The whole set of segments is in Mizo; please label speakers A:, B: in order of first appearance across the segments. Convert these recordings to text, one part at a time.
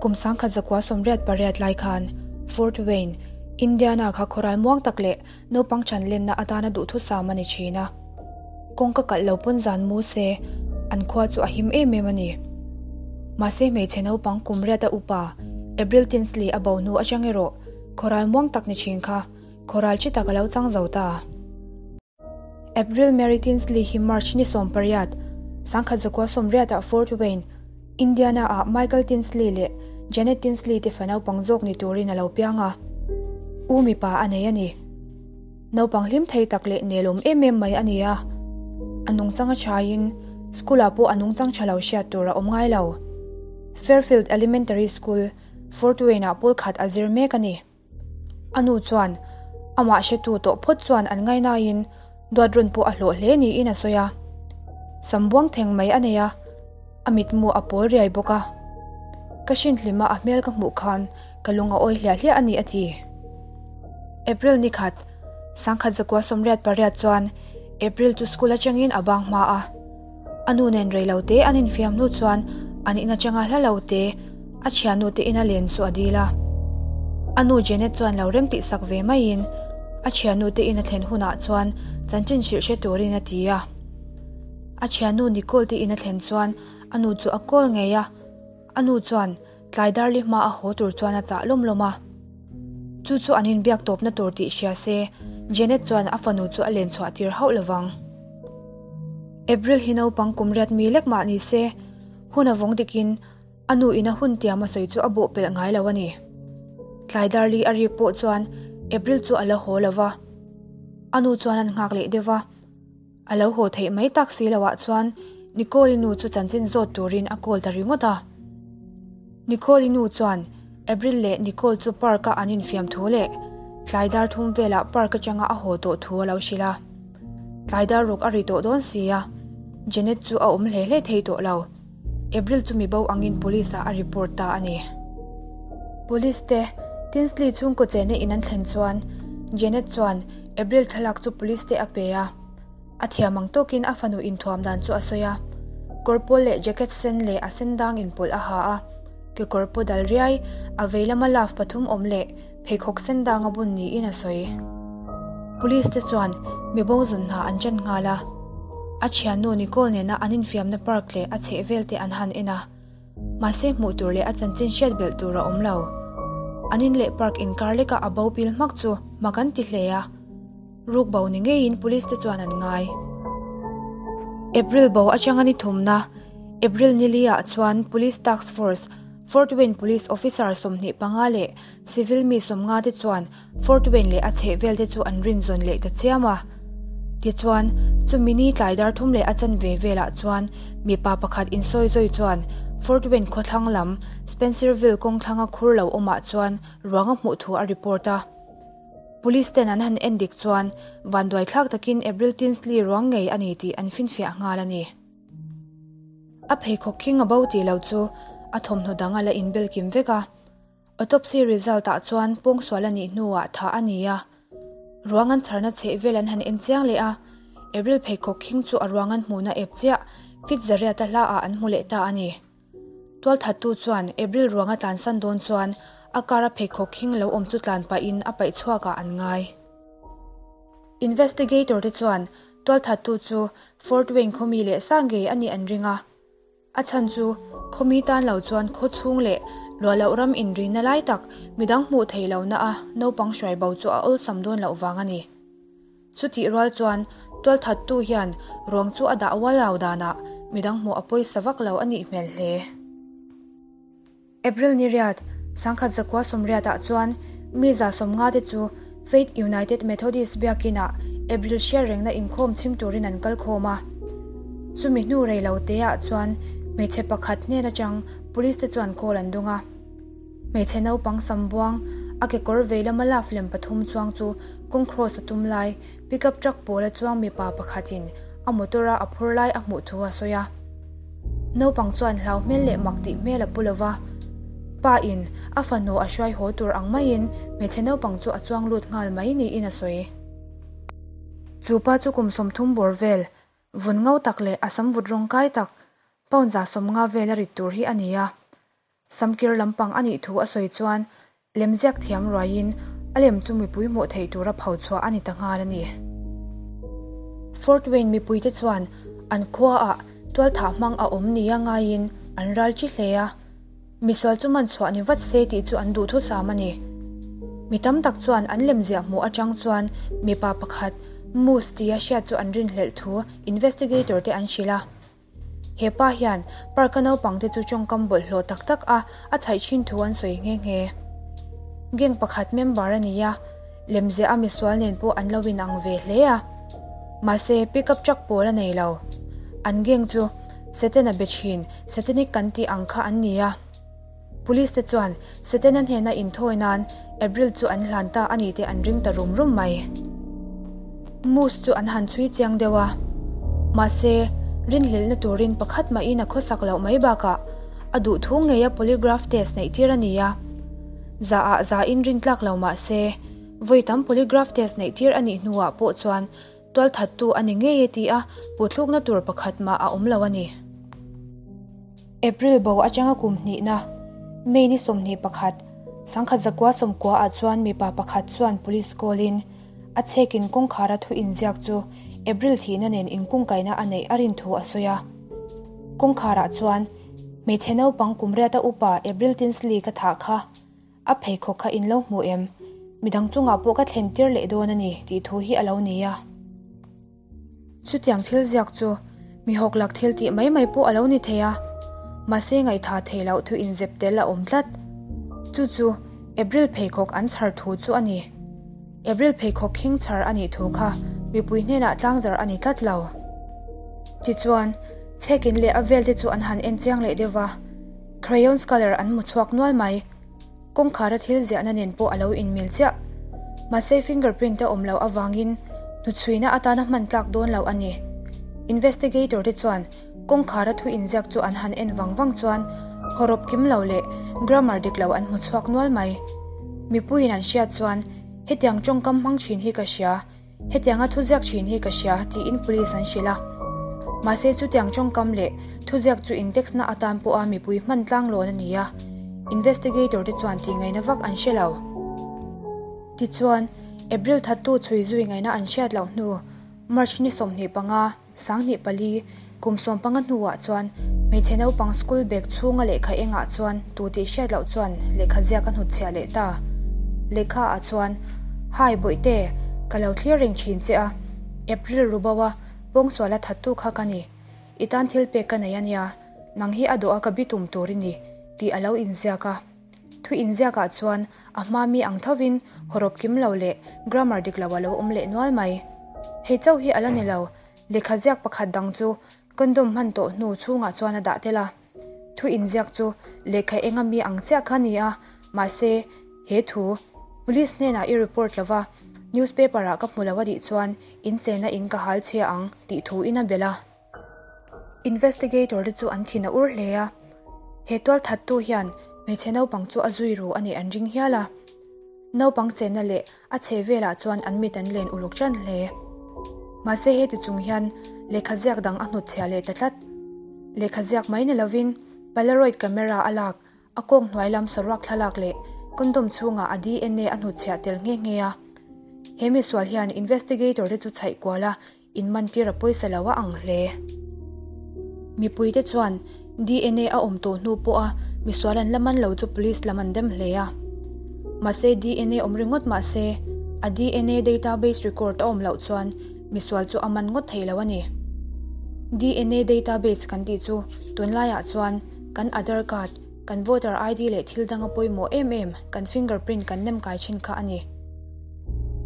A: Kum 1988 lai khan Fort Wayne, Indiana kha khawrai muang tak leh naupang chhan lenna atana duhthusam a ni thin a. Kawngka kalh lo pawn zan mu se, an khua chu a him em em a ni. Mahse hmeichhe naupang kum riata upa April Tinsley a bo hnu atang erawh khawrai muang tak ni thin kha khawral chi tak a lo chang zo ta. April Mary Tinsley hi March ni 18, 1980 ah Fort Wayne, Indiana ah Michael Tinsley leh Janet Tinsley te fa naupang zawk ni turin a lo piang a. U mipa a nei a ni. Naupang hlim thei tak leh nelawm em em mai a ni a. A nungchang a thaiin school ah pawh a nungchang tha lo hriat tur a awm ngai lo. Fairfield Elementary School, Fort Wayne ah pawl khat a zir mek a ni. A nu chuan amah hretu tawh phawt chuan an ngainaiin duat rawn pawh a hlawh hle niin a sawi a. Sambuang theng mai a nei a, a mitmu a pawl riai bawk a. Ka hrinhlima a hmel ka hmuh khan ka lung a awi hliah hliah a ni a ti. April ni khat, 1988 chuan April chu school atangin a bang hma a. A nu nen rei lo te an infiam hnu chuan an in atanga hla lo te a thiannu te ina len chu a dil a. A nu Janet chuan lo rem tih sak ve maiin a thiannu te ina thlen hunah chuan chanchin hrilh hre turin a ti a. A thiannu Nicole te ina thlen chuan a nu chu a call ngei a. A nu chuan tlai darli hma a haw tur chuan a chah lawm lawm a. Chu chu an inbiak tawpna tur tih hria se Janet chuan a fanu chu a len chhuah tir hauh lovang. April hi naupang kum riat mi lek mah ni se, hun a vawng dikin a nu in a hun tiam a sawi chu a bawh pelh ngai lo a ni. Tlai darli a rik pawh chuan April chu a la haw lova. A nu chuan an nghak leh deuh va. A lo haw theih mai tak si loah chuan Nicole-i nu chu chanchin zawt turin a call ta ringawt a. Nicole-i nu chuan April leh Nicole chu park-a an infiam thu leh tlai dar thum velah park atanga a haw tawh thu a lo hrilh a. Tlai dar ruk a ri tawh dawn si a, Janet chu a awm hle hle thei tawh lo. April chu mi bo angin police ah a report ta a ni. Police te Tinsley chhungkaw chenna in an thlen chuan Janet chuan April thlalak chu police te a pe a. A thiam ang tawkin a fanu inthuam dan chu a sawi a. Kawr pawl leh jacket sen leh a sen dang inpawlh a ha a. Kekawr paw dal riai, a vei lama love pathum awm leh pheikhawk sen dang a bun niin a sawi. Police te chuan mi bo zawn hna an ṭan nghal a. A thiannu Nicole nena an infiamna park leh a chhehvel te an han en a. Mahse hmuh tur leh a chanchin hriat belh tur a awm lo. An in leh park inkar lekah a bo pil hmak chu mak an ti hle a. Ruk bo ni ngeiin police te chuan an ngai. April bo atanga ni thumna, April nili ah chuan Police Task Force, Fort Wayne Police Officer 25 leh Civil mi 50 te chuan Fort Wayne leh a chhehvel te chu an rinzawn leh ta chiam a. Tichuan, chumi ni tlai dar thum leh a chanve velah chuan mipa pakhat insawi zawi chuan Fort Wayne khawthlang lam Spencerville kawngthlanga khur lo awmah chuan ruang a hmuh thu a report a. Police ten an han en dik chuan vanduai thlak takin April Tinsley ruang ngei a ni tih an finfiah nghal a ni. A pheikhawk khing a bo tih lo chu a thawmhnaw dang a la inbel kim vek a. Autopsy result ah chuan pawngsual a nih hnuah thah a ni a. Ruang an chharna chheh vel an han en chiang leh a, April pheikhawk khing chu a ruang an hmuhna ep chiah fit zariata hla ah an hmu leh ta a ni. Tualthattu chuan April ruang a tlansan dawn chuan a car a pheikhawk khing lo awm chu tlan pahin a paih chhuakah an ngai. Investigator te chuan tualthattu chu Fort Wayne khawmi leh sa ngei a nih an ring a. A chhan chu khawmi tan lo chuan khaw chhung leh luah loh ram inrina lai tak midang hmuh theih lohna a naupang hruai bo chu a awlsam dawn loh vang a ni. Chutih rual chuan tualthattu hian ruang chu a dah ual au danah midang hmuh a pawisa vak lo a nih hmel hle. April ni riat, 1980 ah chuan mi 150 te chu Faith United Methodist biakinah April hriat rengna inkhawm chhim turin an kal khawm a. Chumi hnu rei lo te ah chuan hmeichhe pakhat hnen atang police te chuan call an dawng a. Hmeichhe naupang sambuang a kekawr vei lama laf lem pathum chuang chu kawng cross a tum lai pickup truck pawl a chuang mipa pakhatin a motor a a phur lai a hmuh thu a sawi a. Naupang chuan hlau hmel leh mak tih hmel a pu lova. Pa in a fanu a hruai haw tur ang maiin hmeichhe naupang chu a chuang lut nghal mai niin a sawi. Chu pa chu kum 30 bawr vel, vun ngo tak leh a sam vut rawng kai tak, pound 150 vel a rit tur hi a ni a. Samkir lampang a nih thu a sawi chuan lemziak thiam ruaiin a lem chu mipui hmuh theih tura pho chhuah a ni ta nghal a ni. Fort Wayne mipuite chuan an khuaah tualthah hmang a awm nia ngaiin an ral chi hle a. Misual chu man chhuah ni vat se tih chu an duhthusam a ni. Mi tam tak chuan an lemziah hmuh atang chuan mipa pakhat Moose tia hriat chu an rinhlelh thu investigator te an hrilh a. He pa hian park a naupang te chu tawngkam bawlhhlawh tak tak a a chhaih thin thu an sawi nghe nghe. Gang pakhat member a ni a, lemziah a misual nen pawh an lo inang ve hle a. Mahse pickup truck pawl a nei lo. An gang chu Setana be thin, Satanic kan tih ang kha an ni a. Police te chuan Setana hnena inthawi nan April chu an hlan ta a ni tih an ring ta rum rum mai. Moose chu an han chhui chiang deuh a. Mahse, rinhlelhna turin pakhat mahin a khawsak loh mai bakah a duh thu ngeia polygraph test neih tir a ni a. Za ah za in rintlak lo mahse, vawi tam polygraph test neih tir a nih hnuah pawh chuan Tualthattu a ni ngei e ti a, puhthlukna tur pakhat mah a awm lo a ni. April bo atanga kum hnihna, May ni 21, sangkhat zakua sawmkua ah chuan mipa pakhat chuan police call in a chhekin kawngkhara thu inziak chu April thihna nen inkungkaihna a neih a rin thu a sawi a. Kawngkharah chuan hmeichhe naupang kum riata upa April Tinsley ka thah kha A pheikhawk kha in lo hmu em? Midang chungah pawh ka thlen tir leh dawn a ni tih thu hi a lo ni a. Chutiang thil ziak chu mi hawklak thil tih mai mai pawh a lo ni thei a, mahse ngaihthah theih loh thu inzep tel a awm tlat. Chu chu April pheikhawk an chhar thu chu a ni. April pheikhawk khing chhar a nih thu kha mipui hnenah tlangzar a ni tlat lo. Tichuan, chhekin leh a velte chu an han en chiang leh deuh va. Crayons colour an hmu chhuak nual mai. Kawngkhara thil ziahna nen pawh a lo inmil chiah. Mahse fingerprint a awm loh avangin hnuchhuina atana hman tlak dawn lo a ni. Investigator te chuan kawngkhara thu inziak chu an han en vang vang chuan hawrawp kim lo leh grammar dik lo an hmu chhuak nual mai. Mipuiin an hriat chuan hetiang tawngkam hmang thin hi ka hria. Hetianga thuziak thin hi ka hria tiin police an hrilh a. Mahse chutiang tawngkam leh thuziak chu index na atan pawha mipui hman tlanglawn a ni a, investigator te chuan tih ngaihna vak an hre lo. Tichuan, April thattu chhui zui ngaihna an hriat loh hnu March ni 25, 2004, kum 15 hnuah chuan hmeichhe naupang school bag chhunga lehkha engah chuan tu tih hriat loh chuan lehkha ziak a hnutchhiah leh ta. Lehkha ah chuan, Hi Bawihte, ka lo thlir reng thin che a, April Rubo-a pawngsuala thattu kha ka ni. I tan thil pek ka nei a nia, nang hi a dawh a ka bitum tur i ni, tih a lo inziak a. Thu inziakah chuan a hma mi ang thovin hawrawp kim lo leh grammar dik lo a lo awm leh nual mai. Hei chauh hi a la ni lo, lehkha ziak pakhat dang chu condom hman tawh hnu chhungah chuan a dah tel a. Thu inziak chu lehkha enga mi ang chiah kha a ni a, mahse he thu Police hnenah i report lo va, newspaper ah ka hmu lo a nih chuan in chenna in ka hal chhia ang tih thu in a belh a. Investigator te chu an thin a ur hle a, he tualthattu hian hmeichhe naupang chu a zui ru a nih an ring hial a. Naupang chenna leh a chhe velah chuan an mit an len uluk tan hle. Mahse heti chung hian lehkha ziak dang a hnutchhiah leh ta tlat. Lehkha ziak mai ni lovin Polaroid camera a lak a kawng hnuai lam saruak thlalak leh condom chhungah a DNA a hnutchhiah tel nghe nghe a. He misual hian investigator te chu chhaih kual a In mantir a pawisa lo a ang hle. Mipuite chuan DNA a awm tawh hnu pawha misual an la man lo chu police lam an dem hle a. Mahse DNA awm ringawt mahse a DNA database record a awm loh chuan misual chu a man ngawt thei lo a ni. DNA database kan tih chu tunlaiah chuan kan Aadhar card, kan voter ID leh thil danga pawimawh em em kan fingerprint kan nem kai thin kha a ni.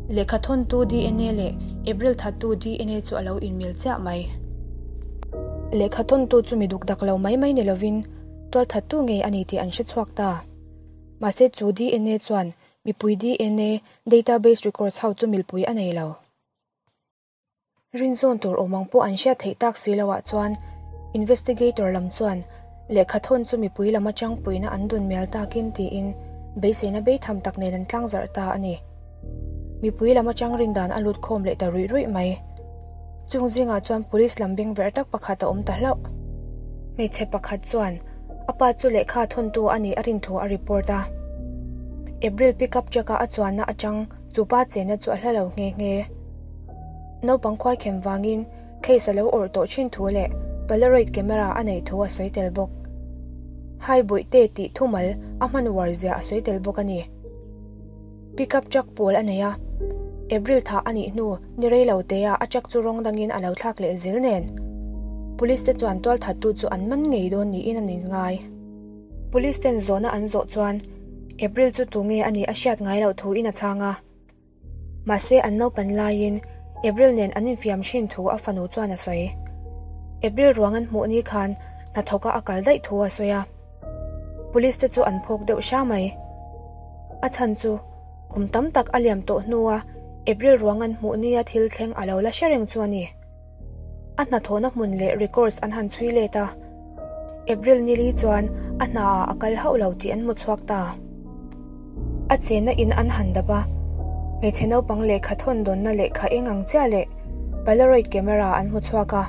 A: Lehkha thawntu DNA leh April thattu DNA chu a lo inmil chiah mai. Lehkha thawntu chu mi duk dak lo mai mai ni lovin tual thattu ngei a ni tih an hre chhuak ta. Mahse chu DNA chuan mipui DNA database records ho chu milpui a nei lo. Rinzawn tur awm ang pawh an hriat theih tak si loah chuan investigator lam chuan lehkha thawn chu mipui lam atang puihna an dun mial takin tiin beiseina beitham tak nen an tlangzarh ta a ni. Mipui lam atang rindan a lut khawm leh ta ruih ruih mai. Chung zingah chuan police lam bengverh tak pakhat a awm ta hlauh. Hmeichhe pakhat chuan. A pa chu lehkha thawntu a nih a rin thu a report a. April pickup truck-a a chuanna atang chu pa chenna chu a hla lo nghe nghe. Naupang khuaikhem vangin case a lo awrh tawh thin thu leh Polaroid camera a neih thu a sawi tel bawk. Hai bawihte tih thumal a hman uar zia a sawi tel bawk a ni. Pickup truck pawl a nei a, April thah a nih hnu ni rei lo te ah a truck chu rawng dangin a lo thlak leh zel nen. Police te chuan tualthattu chu an man ngei dawn niin an inngai. Police ten zawhna an zawh chuan April chu tunge a nih a hriat ngai loh thuin a chhang a. Mahse an naupan laiin April nen an infiam thin thu a fanu chuan a sawi. April ruang an hmuh ni khan hnathawka a kal daih thu a sawi a. Police te chu an phawk deuh hra mai. A chhan chu kum tam tak a liam tawh hnua April ruang an hmuh nia thil thleng a lo la hre reng chu a ni. A hnathawhna hmun leh records an han chhui let a, April nili chuan a hna ah a kal hauh lo tih an hmu chhuak ta. A chenna in an han dap a, hmeichhe naupang lehkha thawn dawnna lehkha eng ang chiah leh Polaroid camera an hmu chhuak a.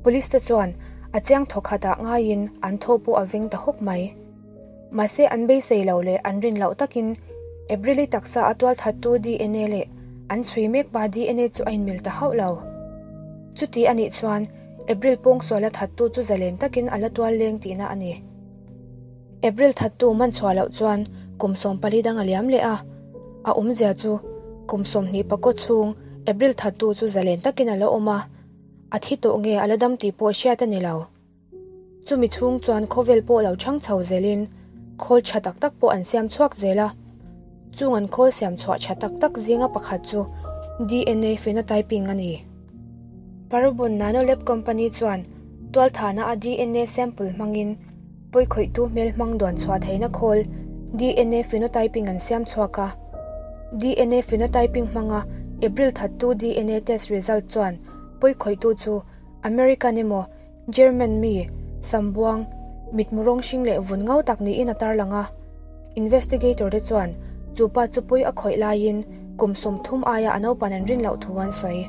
A: Police te chuan a chiang thawkhat ah ngaiin an thaw pawh a veng ta hawk mai. Mahse an beisei lo leh an rin loh takin April-i taksa a tualthattu dna leh an chhui mek pa dna chu a inmil ta hauh lo. Chuti a nih chuan April pawngsuala thattu chu zalen takin a la tual leng tihna a ni. April thattu man chhuah loh chuan kum 14 dang a liam leh a, a awmzia chu kum 20 pakaw chhung April thattu chu zalen takin a la awm a, a thi tawh nge a la dam tih pawh hriat a ni lo. Chumi chhung chuan khawvel pawh lo chhang chho zelin khawl tha tak tak pawh an siam chhuak zel a. Chung an khawl siam chhuah tha tak tak zinga pakhat chu dna phenotyping a ni. Parabon Nanolab Company chuan tualthana a dna sample hmangin pawikhawihtu hmel hmang duan chhuah theihna khawl dna phenotyping an siam chhuak a. Dna phenotyping hmanga April thattu dna test result chuan pawikhawihtu chu American emaw German mi, Sambuang, mitmu rawng hring leh vun ngau tak niin a tarlang a. Investigator te chuan chu pa chu pui a khawih laiin kum 30 aia a naupan an rin loh thu an sawi.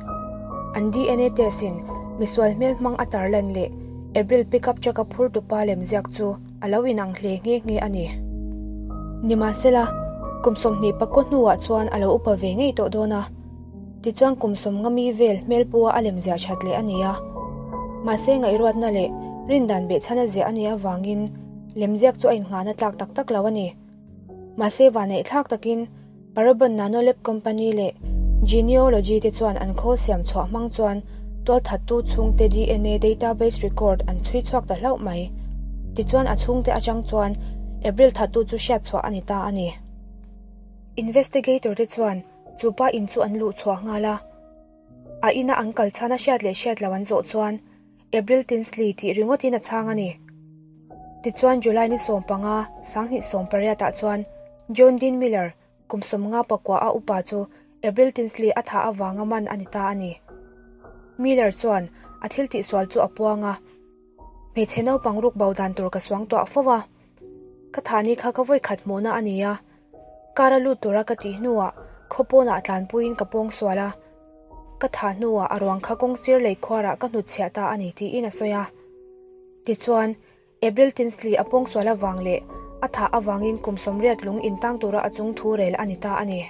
A: An dna test in misual hmel hmang a tarlan leh April pickup truck a phur tupa lem ziak chu a lo inang hle nghe nghe a ni. Nimahsela, kum 20 pakaw hnuah chuan a lo upa ve ngei tawh dawn a. Tichuan kum 50 mi vel hmel pawha a lem ziah that leh a ni a. Mahse ngaihruatna leh rindan behchhana ziah a nih avangin lemziak chu a innghahna tlak tak tak lo a ni. Mahse vanneih thlak takin Parabon Nanolab Company leh Genealogy te chuan an khawl siam chhuah hmang chuan tualthattu chhungte dna database record an chhui chhuak ta hlauh mai. Tichuan a chhungte atang chuan April thattu chu hriat chhuah a ni ta a ni. Investigator te chuan Chu pa in chu an luh chhuah nghal a, a ina an kal chhan a hriat leh hriat loh an zawh chuan April Tinsley tih ringawtin a chhang a ni. Tichuan July ni 15, 2018 ah chuan John Dean Miller kum 50 pakua a upa chu April Tinsley a thah avanga man a ni ta a ni. Miller chuan a thil tihsual chu a puang a, Hmeichhe naupang ruk bo dan tur ka suang tuah fo a, ka thah ni kha ka vawi khat hmuhna a ni a, Car a lut tura ka tih hnuah khaw pawnah tlanpuiin ka pawng sual a, ka thah hnuah a ruang kha kawng sir lei khuarah ka hnutchhiah ta a ni tiin a sawi a. Tichuan, April Tinsley a pawng sual avang leh a thah avangin kum 80 lung intang tura a chung thu rel a ni ta a ni.